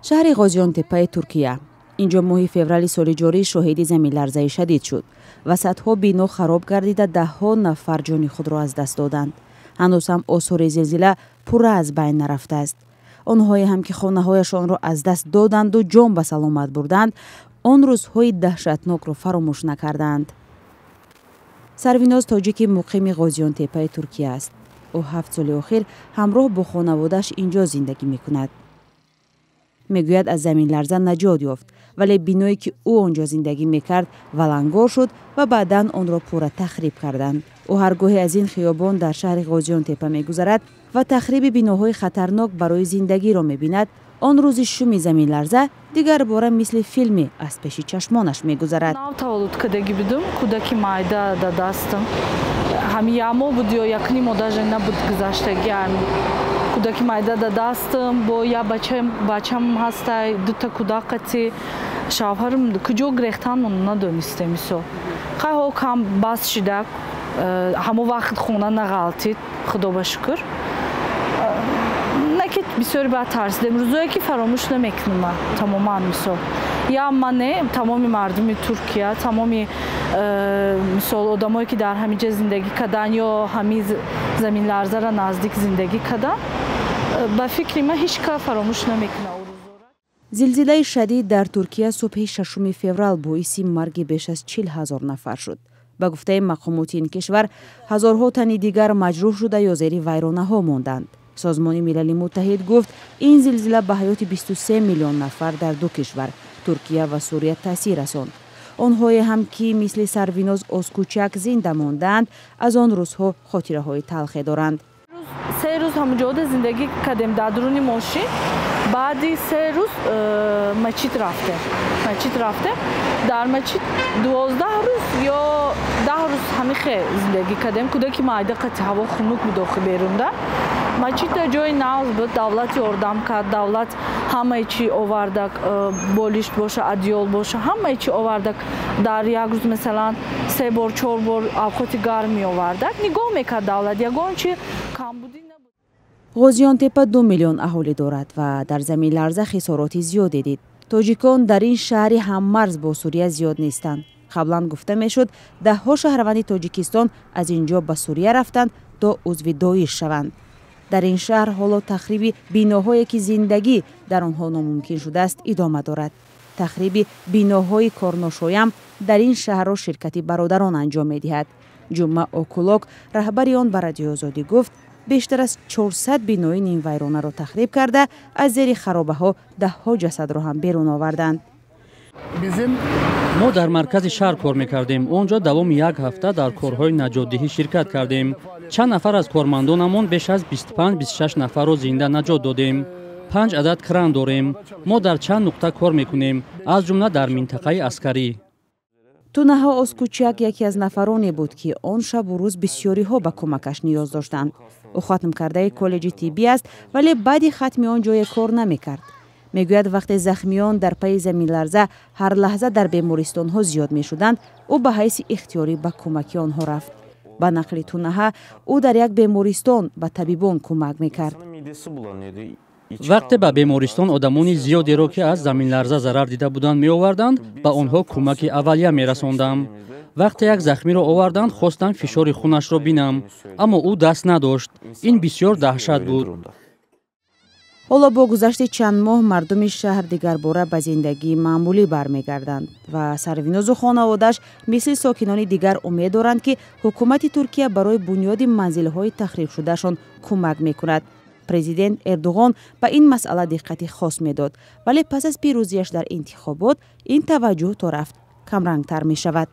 Шаҳри Ғозионтеппаи Туркия. Инҷо моҳи феврали соли ҷорӣ шоҳиди заминларзаи шадид шуд ва садҳо бино хароб гардида, даҳҳо нафар ҷони худро аз даст доданд. Ҳанӯз ҳам осори зилзила пурра аз байн нарафтааст. Онҳое ҳам, ки хонаҳояшонро аз даст доданду ҷон ба саломат бурданд, он рӯзҳои даҳшатнокро фаромӯш накардаанд. Сарвиноз тоҷики муқими Ғозионтеппаи Туркия аст. Ӯ 7 соли охир ҳамроҳ бо хонаводааш инҷо зиндагӣ мекунад. Мегӯяд, аз заминларза наҷот ёфт, вале биное, ки ӯ он ҷо зиндагӣ мекард, валангор шуд ва баъдан онро пурра тахриб карданд. Ӯ ҳар гоҳе аз ин хиёбон дар шаҳри Ғозионтеппа мегузарад ва тахриби биноҳои хатарнок барои зиндагиро мебинад, он рӯзи шуми заминларза дигарбора мисли филме аз пеши чашмонаш мегузарад. Нав таваллуд кардагӣ будум, кӯдаки майда да дастам. Ҳами як моҳ буд ё якним моҳ даже набуд гузаштагӣ. Ҳами кӯдаки майда да дастам, бо як бачам ҳастай, дута кӯдак қати шавҳарам куҷо гирехтанмон надонистем. Мисол, хайҳо кам бас шида, ҳамон вақт хона нағалтид, худо ба шукр. Не ки бисёри баъд тарсидем, рӯзое ки фаромӯш намекунам ман тамоман. Мисол, я ман не, тамоми мардуми Туркия, тамоми мисол, одамое ки дар ҳамин ҷа зиндагӣ карданд ё ҳамин заминларзара наздик зиндагӣ карданд, ба фикри ман, ҳеҷ кас фаромӯш намекунад. Зилзилаи шадид дар Туркия субҳи 6 феврал боиси марги беш аз 40 000 нафар шуд. Ба гуфтаи мақомоти ин кишвар, ҳазорҳо тани дигар маҷрӯҳ шуда ё зери вайронаҳо монданд. Созмони Милали Муттаҳид гуфт, ин зилзила ба ҳаёти 23 миллион нафар дар ду кишвар, Туркия ва Сурия, таъсир расонд. Онҳое ҳам, ки мисли Сарвиноз Озкучак зинда мондаанд, аз он рӯзҳо хотираҳои талхе доранд. 3 рӯз ҳамонҷода зиндагӣ кардем дар дуруни мошин. Баъди 3 рӯз мачид рафтем, мачид рафтем. Дар мачид 12 рӯз ё 10 рӯз ҳамихе зиндагӣ кардем. Кӯдаки майда қати, ҳаво хунук буд охи берунда. Мачид дар ҷои нағз буд, давлат ёрдам кард, давлат ҳамаи чӣ овардак, болишт боша, одеял боша, ҳамаи чӣ овардак. Дар як рӯз, масалан, се бор, чор бор авқоти гарм меовардак, нигоҳ мекард давлат, ягон чи камбудӣ набуд. Ғозионтеппа 2 миллион аҳолӣ дорад ва дар заминларза хисороти зиёде дид. Тоҷикон дар ин шаҳри ҳаммарз бо Сурия зиёд нестанд. Қаблан гуфта мешуд, даҳҳо шаҳрванди Тоҷикистон аз ин ҷо ба Сурия рафтанд, то узви Доиш шаванд. Дар ин шаҳр ҳоло тахриби биноҳое, ки зиндагӣ дар онҳо номумкин шудааст, идома дорад. Тахриби биноҳои корношоям дар ин шаҳрро ширкати «Бародарон» анҷом медиҳад. Ҷумъа Окулок, раҳбари он, ба Радиои Озодӣ гуфт, бештар аз 400 бинои нимвайронаро тахриб карда, аз зери харобаҳо даҳҳо ҷасадро ҳам берун оварданд. Мо дар маркази шаҳр кор мекардем. Он ҷо давоми як ҳафта дар корҳои наҷотдиҳӣ ширкат кардем. Чанд нафар аз кормандонамон беш аз 25-26 нафарро зинда наҷот додем. Панҷ адад кран дорем. Мо дар чанд нуқта кор мекунем, аз ҷумла дар минтақаи аскарӣ. Тунаҳо Озкучак яке аз нафароне буд, ки он шабу рӯз бисёриҳо ба кӯмакаш ниёз доштанд. Ӯ хатмкардаи коллеҷи тиббӣ аст, вале баъди хатми он ҷое кор намекард. Мегӯяд, вақте захмиён дар пайи заминларза ҳар лаҳза дар бемористонҳо зиёд мешуданд, ӯ ба ҳайси ихтиёрӣ ба кӯмаки онҳо рафт. Ба нақли Тунаҳа, ӯ дар як бемористон ба табибон кӯмак мекард. Вақте ба бемористон одамони зиёдеро, ки аз заминларза зарар дида буданд, меоварданд, ба онҳо кӯмаки аввалия мерасондам. Вақте як захмиро оварданд, хостам фишори хунашро бинам, аммо ӯ даст надошт. Ин бисёр даҳшат буд. Ҳоло бо гузашти чанд моҳ мардуми шаҳр дигарбора ба зиндагии маъмулӣ бармегарданд ва Сарвинозу хонаводааш мисли сокинони дигар умед доранд, ки ҳукумати Туркия барои бунёди манзилҳои тахрибшудаашон кӯмак мекунад. Президент Эрдуғон ба ин масъала диққати хос медод, вале пас аз пирӯзиаш дар интихобот ин таваҷҷӯҳ то рафт камрангтар мешавад.